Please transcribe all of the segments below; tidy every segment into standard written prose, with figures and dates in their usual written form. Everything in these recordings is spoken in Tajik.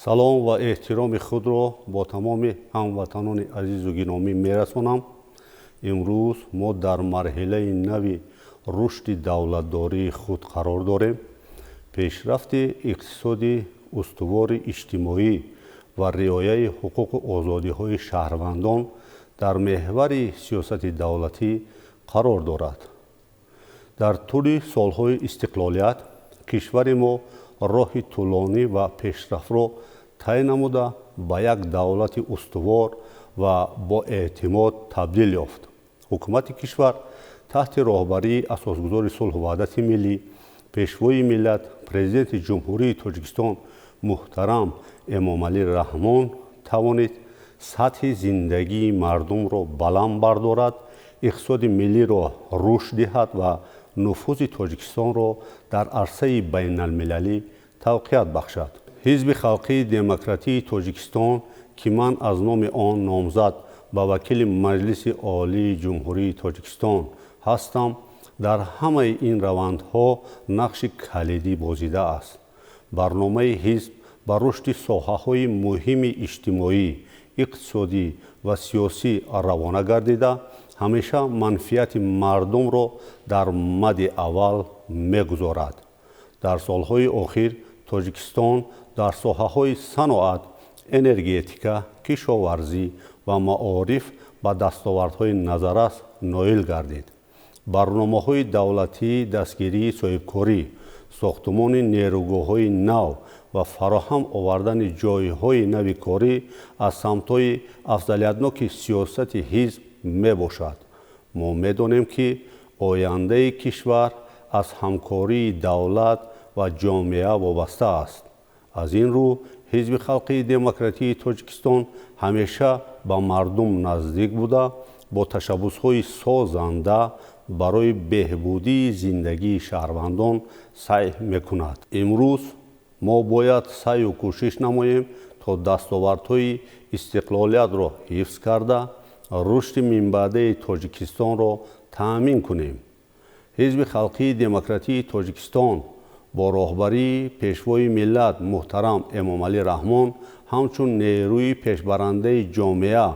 Салом ва эҳтироми худро бо тамоми ҳамватанони азизу гиромӣ мерасонам. Имрӯз мо дар марҳилаи нави рушди давлатдории худ қарор дорем. Пешрафти иқтисоди устувори иҷтимоӣ ва риояи ҳуқуқу озодиҳои шаҳрвандон дар меҳвари сиёсати давлатӣ қарор дорад. Дар тӯли солҳои истиқлолият кишвари мо роҳи тӯлонӣ ва пешрафтро тай намуда, ба як давлати устувор ва боэътимод табдил ёфт. Ҳукумати кишвар таҳти роҳбарии асосгузори сулҳу ваҳдати миллӣ, пешвои миллат, президенти Ҷумҳурии Тоҷикистон муҳтарам Эмомалӣ Раҳмон тавонид сатҳи зиндагии мардумро баланд бардорад, иқтисоди миллиро рушд диҳад ва нуфузи Тоҷикистонро дар арсаи байналмилалӣ тавқият бахшад. Ҳизби халқии демократии Тоҷикистон, ки ман аз номи он номзад ба вакили Маҷлиси Олии Ҷумҳурии Тоҷикистон ҳастам, дар ҳамаи ин равандҳо нақши калидӣ бозидааст. Барномаи ҳизб ба рушди соҳаҳои муҳими иҷтимоӣ, иқтисодӣ ва сиёсӣ равона гардида, ҳамеша манфиати мардумро дар мадди аввал мегузорад. Дар солҳои охир Тоҷикистон дар соҳаҳои саноат, энергетика, кишоварзӣ ва маориф ба дастовардҳои назаррас ноил гардид. Барномаҳои давлатии дастгирии соҳибкорӣ, сохтумони нерӯгоҳҳои нав ва фароҳам овардани ҷойҳои нави корӣ аз самтҳои афзалиятноки сиёсати ҳизб мебошад. Мо медонем, ки ояндаи кишвар аз ҳамкории давлат ва ҷомеа вобаста аст. Аз ин рӯ Ҳизби халқии демократии Тоҷикистон ҳамеша ба мардум наздик буда, бо ташаббусҳои созанда барои беҳбудии зиндагии шаҳрвандон саъй мекунад. Имрӯз мо бояд саъю кӯшиш намоем, то дастовардҳои истиқлолиятро ҳифз карда, рушди минбаъдаи Тоҷикистонро таъмин кунем. Ҳизби халқии демократии Тоҷикистон бо роҳбарии пешвои миллат муҳтарам Эмомалӣ Раҳмон ҳамчун нерӯи пешбарандаи ҷомеа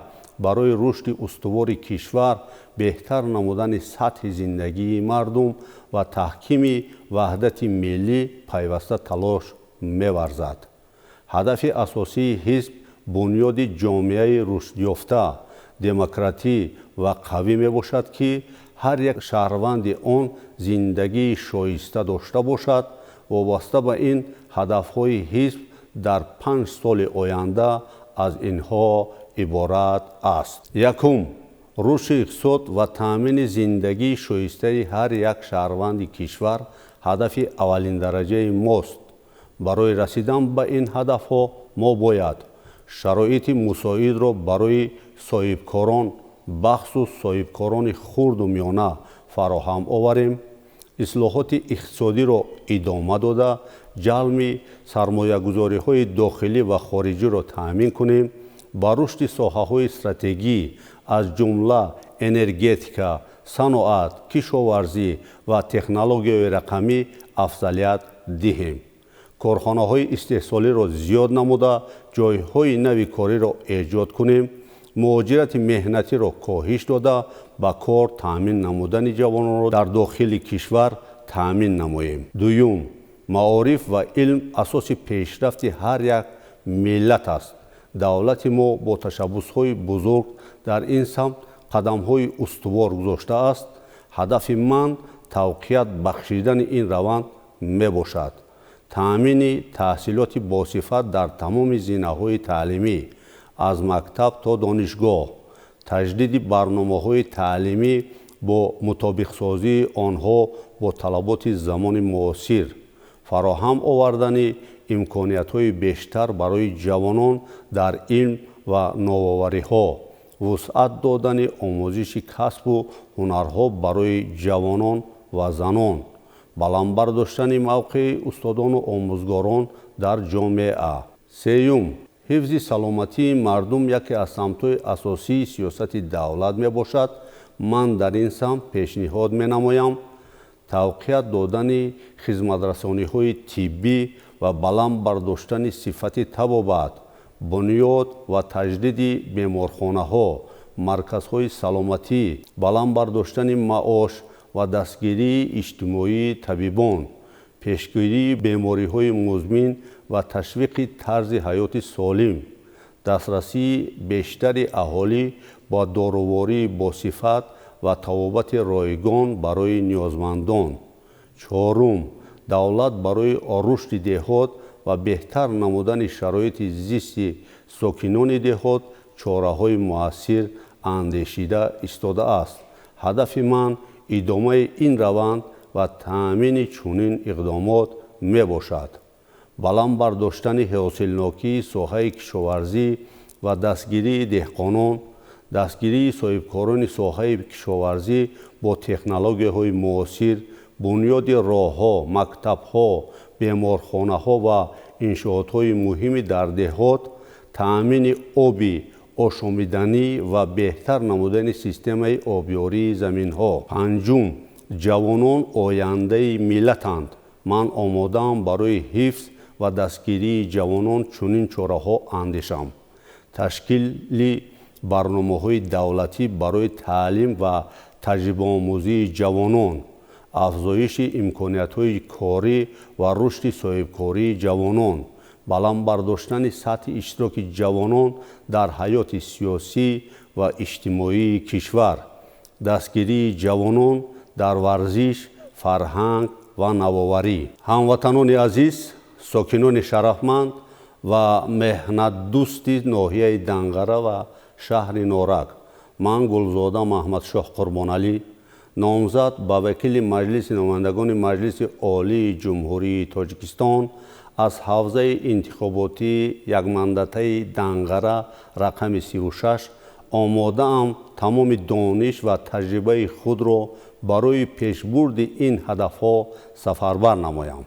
барои рушди устувори кишвар, беҳтар намудани сатҳи зиндагии мардум ва таҳкими ваҳдати миллӣ пайваста талош меварзад. Ҳадафи асосии ҳизб бунёди ҷомеаи рушдёфта, демократӣ ва қавӣ мебошад, ки ҳар як шаҳрванди он зиндагии шоиста дошта бошад. Вобаста ба ин ҳадафҳои ҳизб дар 5 соли оянда аз инҳо иборат аст. Якум, рушди иқтисод ва таъмини зиндагии шоистаи ҳар як шаҳрванди кишвар ҳадафи аввалиндараҷаи мост. Барои расидан ба ин ҳадафҳо мо бояд шароити мусоидро барои соҳибкорон, бахусус соҳибкорони хурду миёна фароҳам оварем, ислоҳоти иқтисодиро идома дода, ҷалби сармоягузориҳои дохилӣ ва хориҷиро таъмин кунем, ба рушди соҳаҳои стратегӣ аз ҷумла энергетика, саноат, кишоварзӣ ва технологияи рақамӣ афзалият диҳем, корхонаҳои истеҳсолиро зиёд намуда, ҷойҳои нави кориро эҷод кунем, муҳоҷирати меҳнатиро коҳиш дода, ба кор таъмин намудани ҷавононро дар дохили кишвар таъмин намоем. Дуюм, маориф ва илм асоси пешрафти ҳар як миллат аст. Давлати мо бо ташаббусҳои бузург дар ин самт қадамҳои устувор гузоштааст. Ҳадафи ман тавқият бахшидани ин раванд мебошад. Таъмини таҳсилоти босифат дар тамоми зинаҳои таълимӣ, аз мактаб то донишгоҳ, таҷдиди барномаҳои таълимӣ бо мутобиқсозии онҳо бо талаботи замони муосир, фароҳам овардани имкониятҳои бештар барои ҷавонон дар илм ва навовариҳо, вусъат додани омӯзиши касбу ҳунарҳо барои ҷавонон ва занон, баланд бардоштани мавқеи устодону омӯзгорон дар ҷомеа. Сеюм, ҳифзи саломатии мардум яке аз самтҳои асосии сиёсати давлат мебошад. Ман дар ин самт пешниҳод менамоям тавқият додани хизматрасониҳои тиббӣ ва баланд бардоштани сифати табобат, бунёд ва таҷдиди беморхонаҳо, марказҳои саломатӣ, баланд бардоштани маош ва дастгирии иҷтимоии табибон, пешгирии бемориҳои музмин ва ташвиқи тарзи ҳаёти солим, дастрасии бештари аҳолӣ ба дорувории босифат ва табобати ройгон барои ниёзмандон. Чорум, давлат барои рушди деҳот ва беҳтар намудани шароити зисти сокинони деҳот чораҳои муассир андешида истодааст. Ҳадафи ман идомаи ин раванд ва таъмини чунин иқдомот мебошад. Баланд бардоштани ҳосилнокии соҳаи кишоварзӣ ва дастгирии деҳқонон, дастгирии соҳибкорони соҳаи кишоварзӣ бо технологияҳои муосир, бунёди роҳҳо, мактабҳо, беморхонаҳо ва иншоотҳои муҳими дар деҳот, таъмини оби ошомиданӣ ва беҳтар намудани системаи обёрии заминҳо. Панҷум, ҷавонон ояндаи миллатанд. Ман омодаам барои ҳифз ва дастгирии ҷавонон чунин чораҳо андешам. Ташкили барномаҳои давлатӣ барои таълим ва таҷрибаомӯзии ҷавонон, афзоиши имкониятҳои корӣ ва рушди соҳибкории ҷавонон, баланд бардоштани сатҳи иштироки ҷавонон дар ҳаёти сиёсӣ ва иҷтимоии кишвар, дастгирии ҷавонон дар варзиш, фарҳанг ва навоварӣ. Ҳамватанони азиз, сокинони шарафманд ва меҳнатдӯсти ноҳияи Данғара ва шаҳри Норак, ман Гулзода Маҳмадшоҳ Қурбоналӣ, номзад ба вакили Маҷлиси намояндагони Маҷлиси Олии Ҷумҳурии Тоҷикистон аз ҳавзаи интихоботии якмандатаи Данғара рақами 36 омодаам тамоми дониш ва таҷрибаи худро барои пешбурди ин ҳадафҳо сафарбар намоям.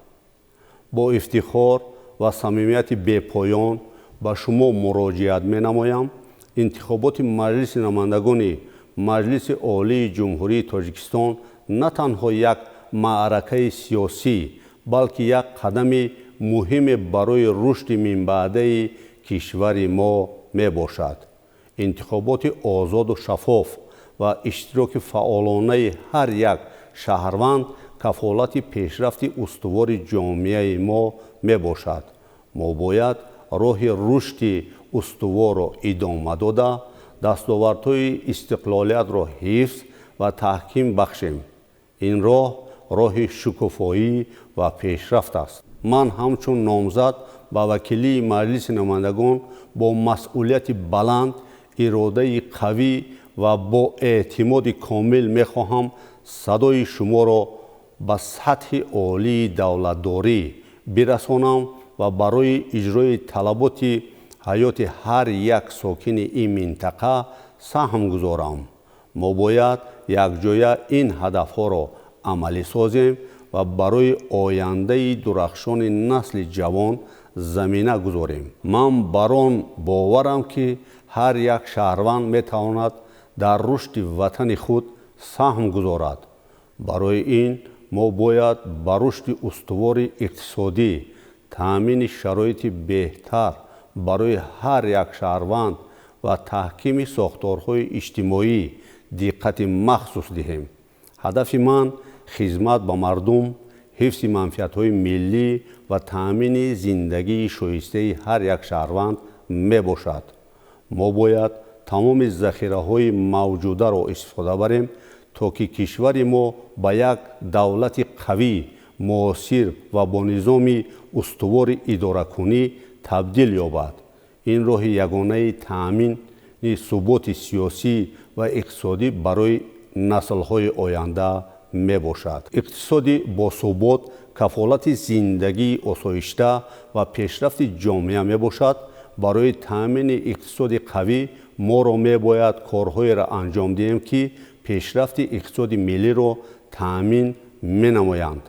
Бо ифтихор ва самимияти бепоён ба шумо муроҷиат менамоям. Интихоботи Маҷлиси намояндагони Маҷлиси Олии Ҷумҳурии Тоҷикистон на танҳо як маъракаи сиёсӣ, балки як қадами муҳиме барои рушди минбаъдаи кишвари мо мебошад. Интихоботи озоду шаффоф ва иштироки фаъолонаи ҳар як шаҳрванд кафолати пешрафти устувори ҷомеаи мо мебошад. Мо бояд роҳи рушди устуворро идома дода, дастовардҳои истиқлолиятро ҳифз ва таҳким бахшем. Ин роҳ роҳи шукуфоӣ ва пешрафт аст. Ман ҳамчун номзад ба вакилии Маҷлиси намояндагон бо масъулияти баланд, иродаи қавӣ ва бо эътимоди комил мехоҳам садои шуморо ба сатҳи олии давлатдорӣ бирасонам ва барои иҷрои талаботи ҳаёти ҳар як сокини ин минтақа саҳм гузорам. Мо бояд якҷоя ин ҳадафҳоро амалӣ созем ва барои ояндаи дурахшони насли ҷавон замина гузорем. Ман бар он боварам, ки ҳар як шаҳрванд метавонад дар рушди ватани худ саҳм гузорад. Барои ин мо бояд ба рушди устувори иқтисодӣ, таъмини шароити беҳтар барои ҳар як шаҳрванд ва таҳкими сохторҳои иҷтимоӣ диққати махсус диҳем. Ҳадафи ман хизмат ба мардум, ҳифзи манфиатҳои миллӣ ва таъмини зиндагии шоистаи ҳар як шаҳрванд мебошад. Мо бояд тамоми захираҳои мавҷударо истифода барем, то ки кишвари мо ба як давлати қавӣ, муосир ва бо низоми устувори идоракунӣ табдил ёбад. Ин роҳи ягонаи таъмини суботи сиёсӣ ва иқтисодӣ барои наслҳои оянда мебошад. Иқтисоди босубот кафолати зиндагии осоишта ва пешрафти ҷомеа мебошад. Барои таъмини иқтисоди қавӣ моро мебояд корҳоеро анҷом диҳем, ки пешрафти иқтисоди миллиро таъмин менамоянд.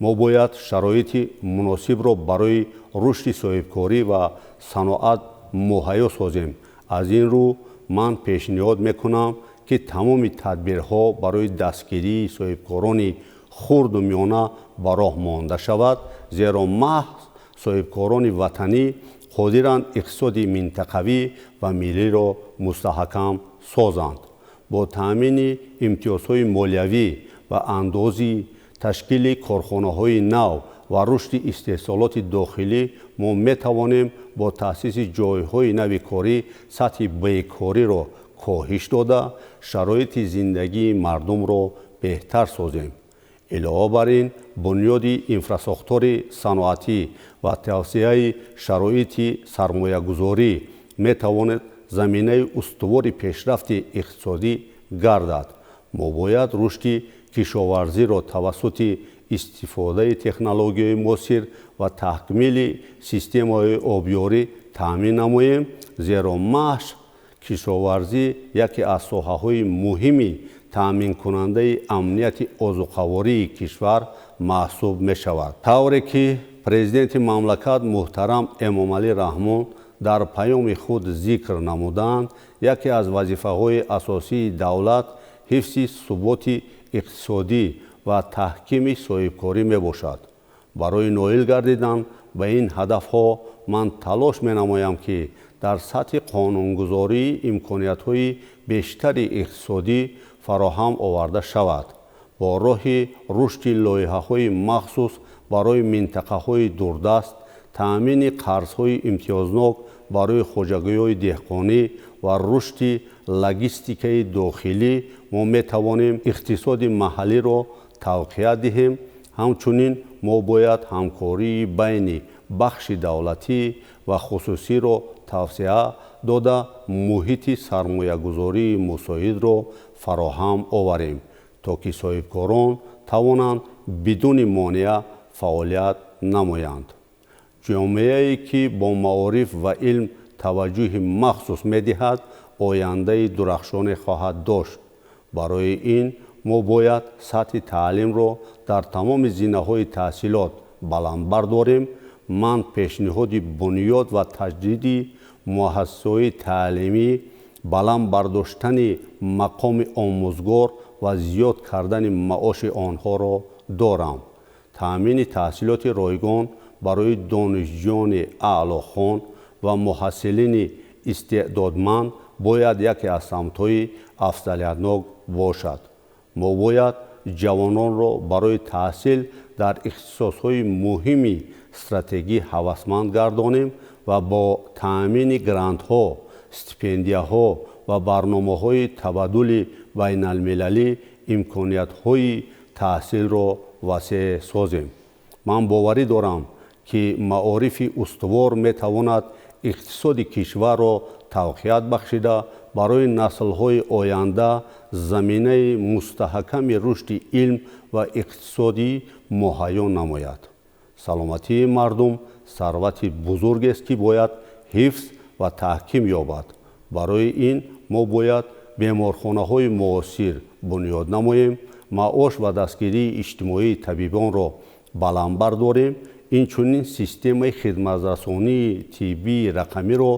Мо бояд шароити муносибро барои рушди соҳибкорӣ ва саноат муҳайё созем. Аз ин рӯ ман пешниҳод мекунам, ки тамоми тадбирҳо барои дастгирии соҳибкорони хурду миёна ба роҳ монда шавад, зеро маҳз Соҳибкорони ватанӣ қодиранд иқтисоди минтақавӣ ва миллиро мустаҳкам созанд. Бо таъмини имтиёзҳои молиявӣ ва андозӣ, ташкили корхонаҳои нав ва рушди истеҳсолоти дохилӣ мо метавонем бо таъсиси ҷойҳои нави корӣ сатҳи бекориро коҳиш дода, шароити зиндагии мардумро беҳтар созем. Илова бар ин, бунёди инфрасохтори саноатӣ ва тавсеаи шароити сармоягузорӣ метавонад заминаи устувори пешрафти иқтисодӣ гардад. Мо бояд рушди кишоварзиро тавассути истифодаи технологияи муосир ва таҳкмили системаҳои обёрӣ таъмин намоем, зеро маҳз кишоварзӣ яке аз соҳаҳои муҳими таъминкунандаи амнияти озуқавории кишвар маҳсуб мешавад. Тавре ки президенти мамлакат муҳтарам Эмомалӣ Раҳмон дар паёми худ зикр намуданд, яке аз вазифаҳои асосии давлат ҳифзи суботи иқтисодӣ ва таҳкими соҳибкорӣ мебошад. Барои ноил гардидан ба ин ҳадафҳо ман талош менамоям, ки дар сатҳи қонунгузорӣ имкониятҳои бештари иқтисодӣ фароҳам оварда шавад. Бо роҳи рушди лоиҳаҳои махсус барои минтақаҳои дурдаст, таъмини қарзҳои имтиёзнок барои хоҷагиҳои деҳқонӣ ва рушди логистикаи дохилӣ мо метавонем иқтисоди маҳаллиро тавқият диҳем. Ҳамчунин мо бояд ҳамкории байни бахши давлатӣ ва хусусиро тавсеа дода, муҳити сармоягузории мусоидро фароҳам оварем, то ки соҳибкорон тавонанд бидуни монеа фаъолият намоянд. Ҷомеае ки бо маориф ва илм таваҷҷӯҳи махсус медиҳад, ояндаи дурахшоне хоҳад дошт. Барои ин мо бояд сатҳи таълимро дар тамоми зинаҳои таҳсилот баланд бардорем. Ман пешниҳоди бунёд ва таҷдиди муассисаҳои таълимӣ, баланд бардоштани мақоми омӯзгор ва зиёд кардани маоши онҳоро дорам. Таъмини таҳсилоти ройгон барои донишҷӯёни аълохон ва муҳассилини истеъдодманд бояд яке аз самтҳои афзалиятнок бошад. Мо бояд ҷавононро барои таҳсил дар ихтисосҳои муҳими стратегӣ ҳавасманд гардонем ва бо таъмини грантҳо, стипендияҳо ва барномаҳои табаддули байналмилалӣ имкониятҳои таҳсилро васеъ созем. Ман боварӣ дорам, ки маорифи устувор метавонад иқтисоди кишварро тавқият бахшида, барои наслҳои оянда заминаи мустаҳками рушди илм ва иқтисодӣ муҳайё намояд. Саломатии мардум сарвати бузургест, ки бояд ҳифз ва таҳким ёбад. Барои ин мо бояд беморхонаҳои муосир бунёд намоем, маош ва дастгирии иҷтимоии табибонро баланд бардорем, инчунин системаи хидматрасонии тиббии рақамиро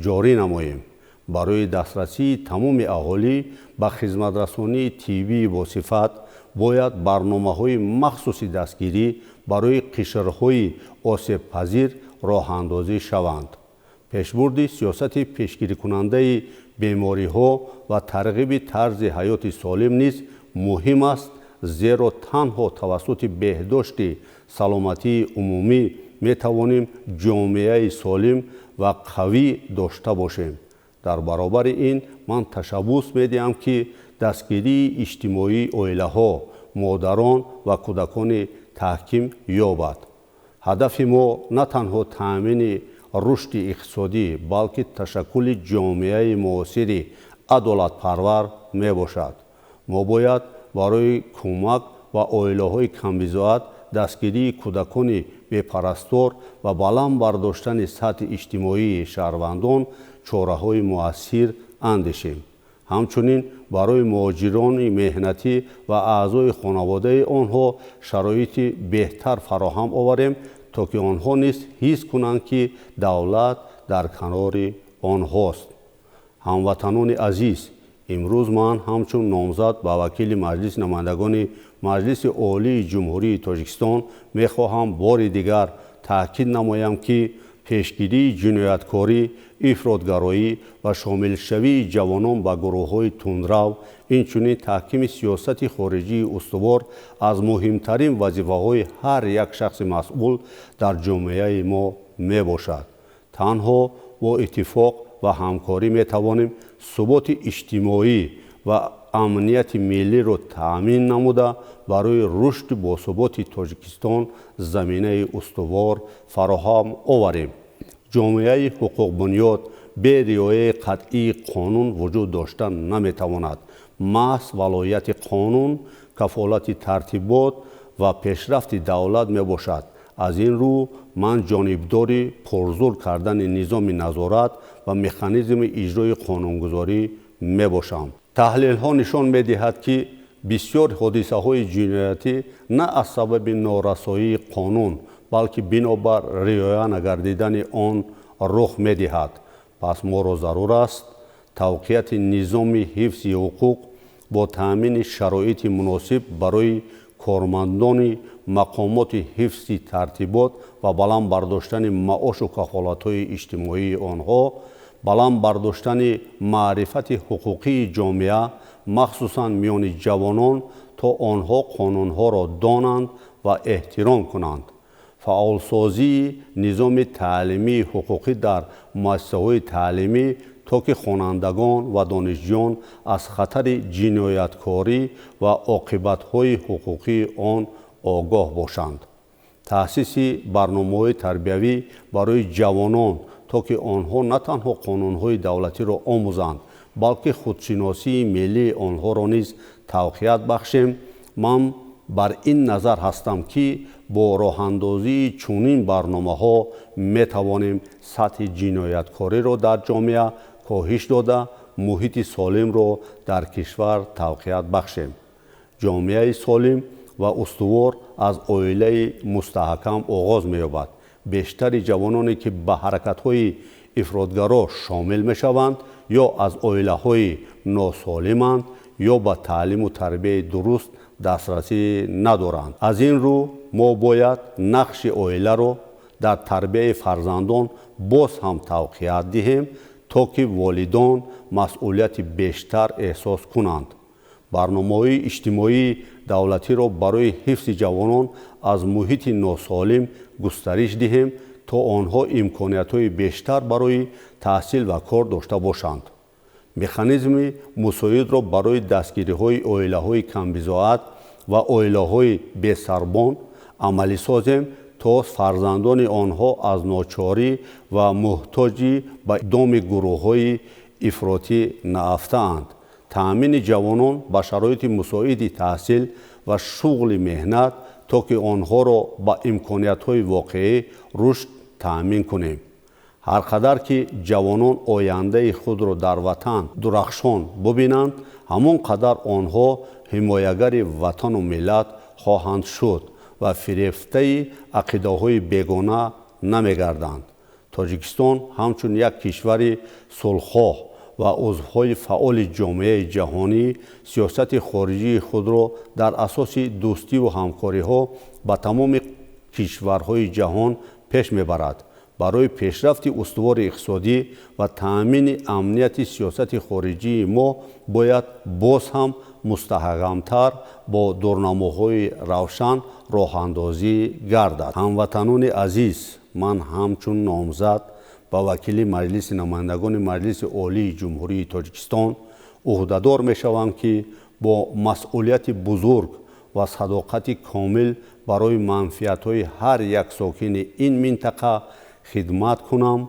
ҷорӣ намоем. Барои дастрасии тамоми аҳолӣ ба хизматрасонии тиббии босифат бояд барномаҳои махсуси дастгирӣ барои қишрҳои осебпазир роҳандозӣ шаванд. Пешбурди сиёсати пешгирикунандаи бемориҳо ва тарғиби тарзи ҳаёти солим низ муҳим аст, зеро танҳо тавассути беҳдошти саломатии умумӣ метавонем ҷомеаи солим ва қавӣ дошта бошем. Дар баробари ин ман ташаббус медиҳам, ки дастгирии иҷтимоии оилаҳо, модарон ва кӯдакони таҳким ёбад. Ҳадафи мо на танҳо таъмини рушди иқтисодӣ, балки ташаккули ҷомеаи муосири адолатпарвар мебошад. Мо бояд барои кӯмак ба оилаҳои камбизоат, дастгирии кӯдакони бепарастор ва баланд бардоштани сатҳи иҷтимоии шаҳрвандон чораҳои муассир андешем. Ҳамчунин барои муҳоҷирони меҳнатӣ ва аъзои хонаводаи онҳо шароити беҳтар фароҳам оварем, то ки онҳо низ ҳис кунанд, ки давлат дар канори онҳост. Ҳамватанони азиз, имрӯз ман ҳамчун номзад ба вакили Маҷлиси намояндагони Маҷлиси Олии Ҷумҳурии Тоҷикистон мехоҳам бори дигар Таъкид намоям, ки пешгирии ҷинояткорӣ, ифротгароӣ ва шомилшавии ҷавонон ба гурӯҳҳои тундрав, инчунин таҳкими сиёсати хориҷии устувор аз муҳимтарин вазифаҳои ҳар як шахси масъул дар ҷомеаи мо мебошад. Танҳо бо иттифоқ ва ҳамкорӣ метавонем суботи иҷтимоӣ ва амнияти миллиро таъмин намуда, барои рушди босуботи Тоҷикистон заминаи устувор фароҳам оварем. Ҷомеаи ҳуқуқбунёд бе риояи қатъии қонун вуҷуд дошта наметавонад. Маҳз валояти қонун кафолати тартибот ва пешрафти давлат мебошад. Аз ин рӯ ман ҷонибдори пурзур кардани низоми назорат ва механизми иҷрои қонунгузорӣ мебошам. Таҳлилҳо нишон медиҳад, ки бисёр ҳодисаҳои ҷиноятӣ на аз сабаби норасоии қонун, балки бинобар риоя нагардидани он рух медиҳад. Пас моро зарур аст тавқияти низоми ҳифзи ҳуқуқ бо таъмини шароити муносиб барои кормандони мақомоти ҳифзи тартибот ва баланд бардоштани маошу кафолатҳои иҷтимоии онҳо, баланд бардоштани маърифати ҳуқуқии ҷомеа, махсусан миёни ҷавонон, то онҳо қонунҳоро донанд ва эҳтиром кунанд. Фаъолсозии низоми таълимии ҳуқуқӣ дар муассисаҳои таълимӣ, то ки хонандагон ва донишҷӯён аз хатари ҷинояткорӣ ва оқибатҳои ҳуқуқии он огоҳ бошанд. Таъсиси барномаҳои тарбиявӣ барои ҷавонон, то ки онҳо на танҳо қонунҳои давлатиро омӯзанд, балки худшиносии миллии онҳоро низ тавқият бахшем. Ман бар ин назар ҳастам, ки бо роҳандозии чунин барномаҳо метавонем сатҳи ҷинояткориро дар ҷомеа коҳиш дода, муҳити солимро дар кишвар тавқият бахшем. Ҷомеаи солим ва устувор аз оилаи мустаҳкам оғоз меёбад. Бештари ҷавононе, ки ба ҳаракатҳои ифротгаро шомил мешаванд, ё аз оилаҳои носолиманд, ё ба таълиму тарбияи дуруст дастрасӣ надоранд. Аз ин рӯ мо бояд нақши оиларо дар тарбияи фарзандон боз ҳам тавқият диҳем, то ки волидон масъулияти бештар эҳсос кунанд. Барномаҳои иҷтимоии давлатиро барои ҳифзи ҷавонон аз муҳити носолим густариш диҳем, то онҳо имкониятҳои бештар барои таҳсил ва кор дошта бошанд. Механизми мусоидро барои дастгириҳои оилаҳои камбизоат ва оилаҳои бесарбон амалӣ созем, то фарзандони онҳо аз ночорӣ ва муҳтоҷӣ ба доми гурӯҳҳои ифротӣ наафтаанд. Таъмини ҷавонон ба шароити мусоиди таҳсил ва шуғли меҳнат, то ки онҳоро ба имкониятҳои воқеӣ рушд таъмин кунем. Ҳар қадар ки ҷавонон ояндаи худро дар ватан дурахшон бубинанд, ҳамон қадар онҳо ҳимоягари ватану миллат хоҳанд шуд ва фирефтаи ақидаҳои бегона намегарданд. Тоҷикистон ҳамчун як кишвари сулҳхоҳ ва узвҳои фаъоли ҷомеаи ҷаҳонӣ сиёсати хориҷии худро дар асоси дӯстиву ҳамкориҳо ба тамоми кишварҳои ҷаҳон пеш мебарад. Барои пешрафти устувори иқтисодӣ ва таъмини амнияти сиёсати хориҷии мо бояд боз ҳам мустаҳкамтар бо дурнамоҳои равшан роҳандозӣ гардад. Ҳамватанони азиз, ман ҳамчун номзад ба вакили Маҷлиси намояндагони Маҷлиси Олии Ҷумҳурии Тоҷикистон ӯҳдадор мешавам, ки бо масъулияти бузург ва садоқати комил барои манфиатҳои ҳар як сокини ин минтақа хидмат кунам.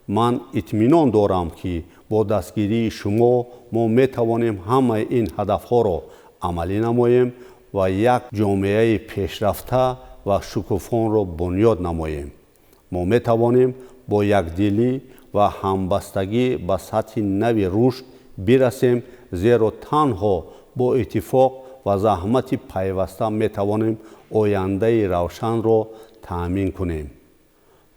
Ман итминон дорам, ки бо дастгирии шумо мо метавонем ҳамаи ин ҳадафҳоро амалӣ намоем ва як ҷомеаи пешрафта ва шукуфонро бунёд намоем. Мо метавонем бо якдилӣ ва ҳамбастагӣ ба сатҳи нави рушд бирасем, зеро танҳо бо иттифоқ ва заҳмати пайваста метавонем ояндаи равшанро таъмин кунем.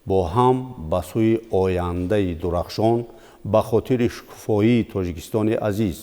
Бо ҳам ба сӯи ояндаи дурахшон, ба хотири шукуфоии Тоҷикистони азиз.